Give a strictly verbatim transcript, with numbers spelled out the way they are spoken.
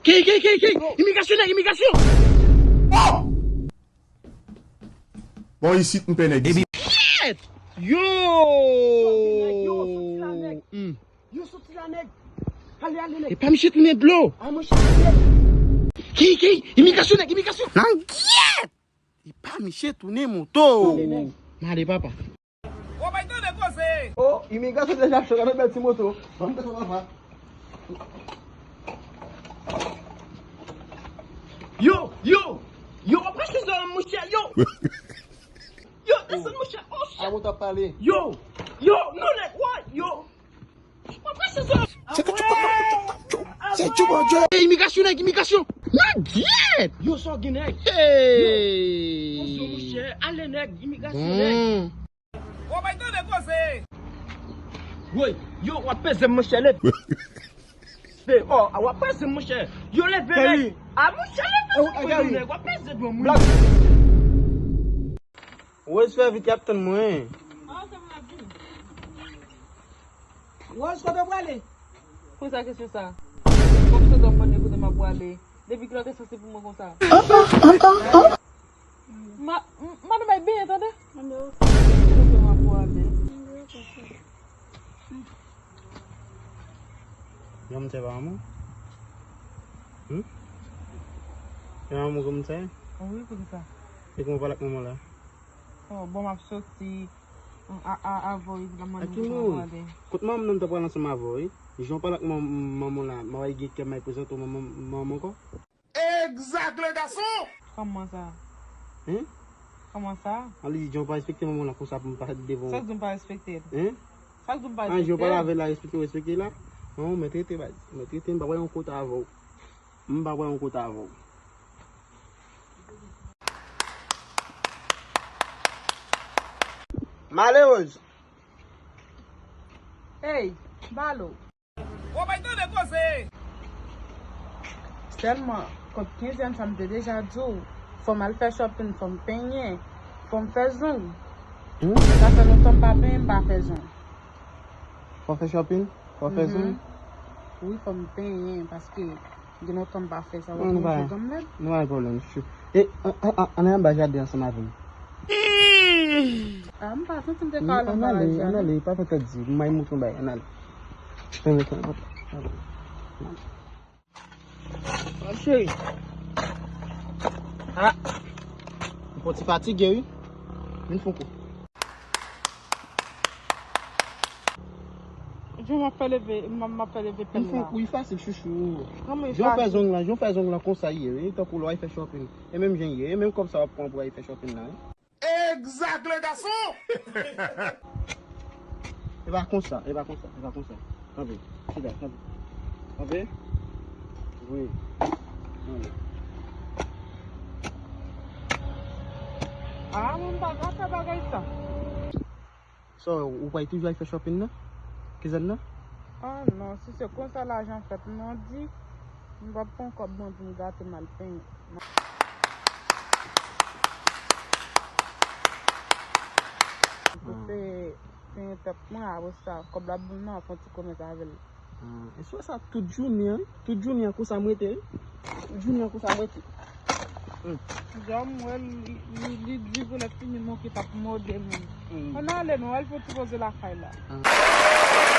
Key, key, key, key! Imigrasyon, nèg, imigrasyon! Bon, isit m pè nèg isit. Kèt! Yo! Yo, soti la, nèg. Hmm. Yo, soti la, nèg. Ale, ale, nèg. E pa misye tounen dlo. Ay, mwen chèche, nèg. Key, key! Imigrasyon, nèg, imigrasyon! Nan gyèt! E pa misye tounen moto. Ale, nèg. M ale, papa. Ou bay tande koze. Oh, imigrasyon deja chòk avèk bèl ti moto. Ban m pèt papa. Yo, yo, yo, w ap rache zòn, monchè, yo. Yo, desann, monchè, oh, shit. A, ou t ap pale. Yo, yo, non, nèg, wa, yo. W ap rache zòn. Se tchou, tchou, tchou, tchou, tchou. Se tchou, Bondye. Ey, imigrasyon, nèg, imigrasyon. Nèg, gyèt. Yo, sa w gen, nèg. Hey. Yo, monchè, ale, nèg, imigrasyon, nèg. Bon. Ou bay tande koze. Woy, yo, w ap peze m, monchè, leve. Se, oh, w ap peze m, monchè. Yo, leve, nèg. A, monchè, leve, nèg, w ap peze dlo m, wi. Rose, fè vit, y ap tann mwen. Rose, kote w prale? Poze kesyon sa. Kòm se w ap mande kote m ap prale. Depi kilè w te sanse pou mwen konsa? Ma, m, madanm bay benyen, tande. Kote m ap prale? Yon mtè pa anmou? Hmm? Yon anmou konmsa? Wi, poukisa? E kòman w pale ak manman la? Oh, bon, m ap soti. A, a, avè w, la mande pou mwen ale. Kot manman nan te pral ansanm avè w, wi. Jan w pale ak man-, manman la, m ap gen kè m al prezante w manman, manman ankò. Exact, le garçon! Kòman sa? Hein? Kòman sa? An li di, jan w pa respekte manman la konsa pou m pa devan w. Sa k di w m pa respekte l? Hein? Sa k di w m pa respekte l? An jan w pale avè l la, respekte w respekte la. Non, mwen trete baz. Mwen trete, m pa pral yon kote avè w. M pa pral yon kote avè w. Malerez. Ey, balo. Ou bay tande koze. Sèlman, kòb kenzyèm sa m te deja di w, fò m al fè shopping, fò m penyen, fò m fè zong. Hmm? Sa fè lontan m pa penyen, m pa fè zong. Fò fè shopping? Fò fè zong? Wi, fò m penyen, paske gen lontan m pa fè sa, w ap wè je granm lèd. Nou pa gen pwoblèm, chouchou. E, an, an, an, ann al anba jaden ansanm avè m. A, m pa santi m te ka al anba jaden. Ann ale, ann ale, pa fè tèt di, m ay mouton bay, ann ale. Ann ale, ann ale. Cheri. A, m fon ti fatige, wi. Vin fon kou. Jan m ap fè leve, m, m ap fè leve pèl la. Wi, fasil, chouchou. Jan w fè zong lan, jan w fè zong lan konsa ye, wi, tankou lè w al fè shopping. E menm jan ye, e menm kòb sa w ap pran pou w al fè shopping la, wi. Exact, le garçon! E pa konsa, e pa konsa, e pa konsa. Kanpe, chita, kanpe. Kanpe. Wi. Kanpe. A, mwen pa ka fè bagay sa. So, ou pral toujou al fè shopping nan? Kizèn nan? A non, si se konsa lajan fèt, non di, m p ap pran kòb mwen pou m gate m al penyen. Pou se penyen tèt mwen, apre sa, kòb la pou mwen, m ap fè yon ti komès avè l. Ah, e swa sa tout jounen an, wi. Tout jounen an konsa m rete, wi. Tout jounen an konsa m rete. Hmm. Jan m wè l, li, li, li di pou lè fini monke t ap mòde moun. Hmm. Ann ale non, al fè ti poze lakay la. Ah.